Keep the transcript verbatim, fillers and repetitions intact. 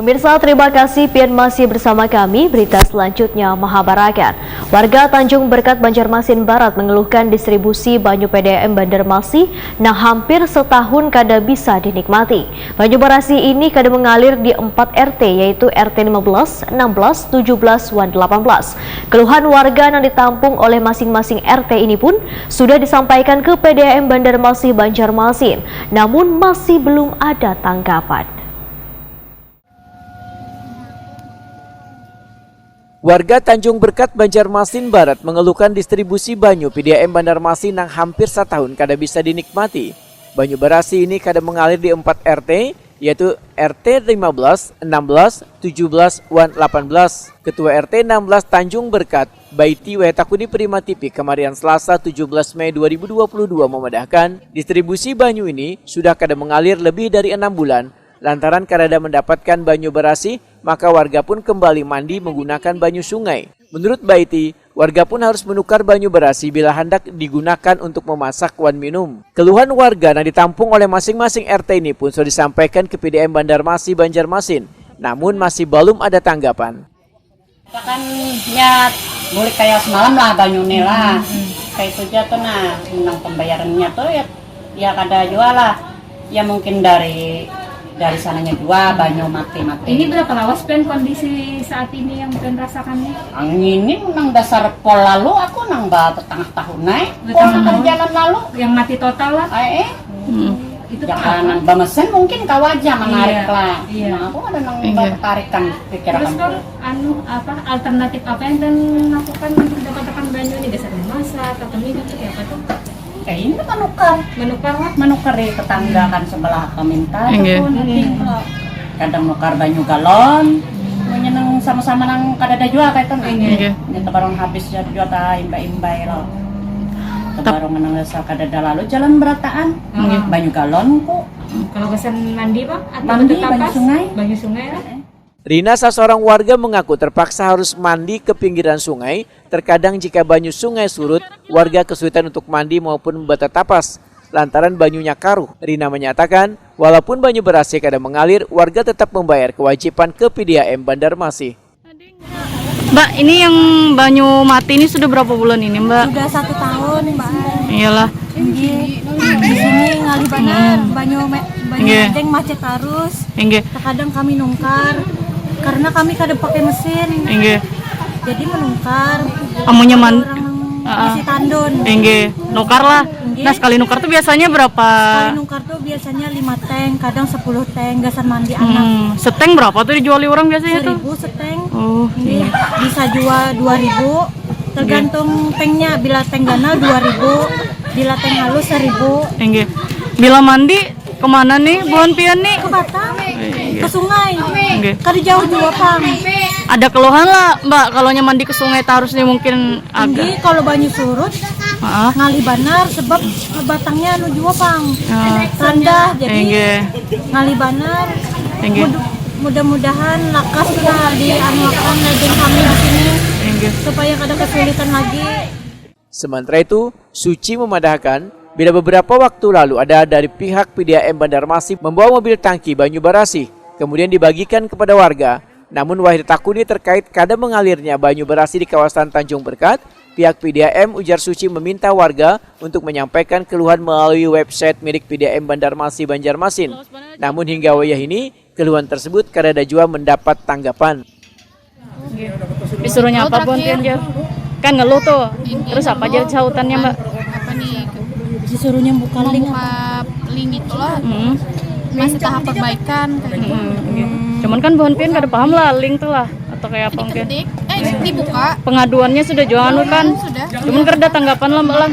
Pemirsa, terima kasih pian masih bersama kami. Berita selanjutnya mahabarakan. Warga Tanjung Berkat, Banjarmasin Barat mengeluhkan distribusi banyu P D A M Banjarmasin nang hampir setahun kada bisa dinikmati. Banyu barasih ini kada mengalir di empat R T, yaitu R T lima belas, enam belas, tujuh belas, wan delapan belas. Keluhan warga nang ditampung oleh masing-masing R T ini pun sudah disampaikan ke P D A M Banjarmasin Banjarmasin, namun masih belum ada tanggapan. Warga Tanjung Berkat, Banjarmasin Barat mengeluhkan distribusi banyu P D A M Banjarmasin nang hampir satahun kada bisa dinikmati. Banyu barasih ini kada mengalir di empat R T, yaitu R T lima belas, enam belas, tujuh belas, wan delapan belas. Ketua R T enam belas Tanjung Berkat, Baiti, Wahetakuni Prima T V kemarian Selasa tujuh belas Mei dua ribu dua puluh dua memadahkan, distribusi banyu ini sudah kada mengalir lebih dari enam bulan lantaran kadada mendapatkan banyu barasih, maka warga pun kembali mandi menggunakan banyu sungai. Menurut Baiti, warga pun harus menukar banyu barasih bila handak digunakan untuk memasak wan minum. Keluhan warga nang ditampung oleh masing-masing R T ini pun sudah disampaikan ke P D M Banjarmasin Banjarmasin, namun masih balum ada tanggapan. Kan ya bulik kayak semalam lah banyunya lah. Kayak itu aja tuh nah, menang pembayarannya tuh ya ya kada jua lah. Ya mungkin dari dari sananya jua banyu mati-mati. Ini berapa lawas pian kondisi saat ini yang pian rasakan nih? Ang ini nang dasar pol lalu aku nang ba tetangah tahun naik. Pol nang jalan lalu. Yang mati total lah. Ay, eh. Hmm. Itu ya kan, bamesen mungkin kawa aja menarik iya, lah. Iya. Nah, aku ada nang iya. Tertarikan pikiran. Terus kalau anu apa alternatif apa yang dan lakukan untuk mendapatkan banyu ini dasar memasak atau minum seperti apa tuh? Eh ini menukar. Menukar lah. Menukar di tetangga kan sebelah peminta. Iya. Kadang nukar banyu galon. Punya nang sama-sama nang kada ada jua kayak itu. Iya. Ini tebarang habis jua tak imbai-imbai loh. Tebarang nang dasar kada ada lalu jalan berataan. Banyu galon ku. Kalau kesan mandi bang? Atau mandi banyu sungai. Banyu sungai lah. Rina, saseorang warga, mengaku terpaksa harus mandi ke pinggiran sungai. Terkadang jika banyu sungai surut, warga kesulitan untuk mandi maupun bertetapas lantaran banyunya karuh. Rina menyatakan, walaupun banyu berasih kada mengalir, warga tetap membayar kewajiban ke P D A M Banjarmasin. Mbak, ini yang banyu mati ini sudah berapa bulan ini, Mbak? Sudah satu tahun, Mbak. Iyalah. Di sini ngalih banar, hmm. banyu banyu yeah. Macet terus. Inggih. Terkadang kami nungkar karena kami kada pakai mesin. Inggih. Jadi menungkar. Amunnya man isi tandon. Inggih. Nukar lah. Inggih. Nah, sekali nukar tuh biasanya berapa? Sekali nukar tuh biasanya lima tank, kadang sepuluh tank gasan mandi hmm. Anak. Seteng berapa tuh dijuali orang biasanya tuh? Seribu seteng. Oh. Inggih. Bisa jual dua ribu. Tergantung tanknya, bila tank ganal dua ribu, bila tank halus seribu. Inggih. Bila mandi kemana nih buhan pian nih? Ke Batam, iya. Ke sungai. Inggih. Kada jauh juga pang. Ada keluhan lah, Mbak, kalau mandi ke sungai terus nih mungkin agak. Inggih, kalau banyu surut, uh-huh. Ngalih banar sebab batangnya anu juga pang. Uh. Rendah, jadi Inggih. Ngalih banar. Inggih. Mudah-mudahan lakas lah dianuakan daging kami di sini Inggih. Supaya kada kesulitan lagi. Sementara itu, Suci memadahkan, bila beberapa waktu lalu ada dari pihak P D A M Banjarmasin membawa mobil tangki banyu barasih, kemudian dibagikan kepada warga. Namun wahid takuni terkait kada mengalirnya banyu barasih di kawasan Tanjung Berkat, pihak P D A M ujar Suci meminta warga untuk menyampaikan keluhan melalui website milik P D A M Banjarmasin Banjarmasin. Namun hingga wayah ini, keluhan tersebut kadada jua mendapat tanggapan. Disuruhnya apa pun pian jar? Kan ngeluh tuh. Terus apa aja sautannya mbak? Apa nih? Disuruhnya buka link apa? Link itu lah. Hmm. Masih tahap perbaikan kayak gitu. Hmm. Cuman kan pohon pian kada paham lah link tuh lah atau kayak apa mungkin. Ketik, eh dibuka. Pengaduannya sudah jual anu kan. Sudah. Cuman kerja tanggapan lah mbak lah.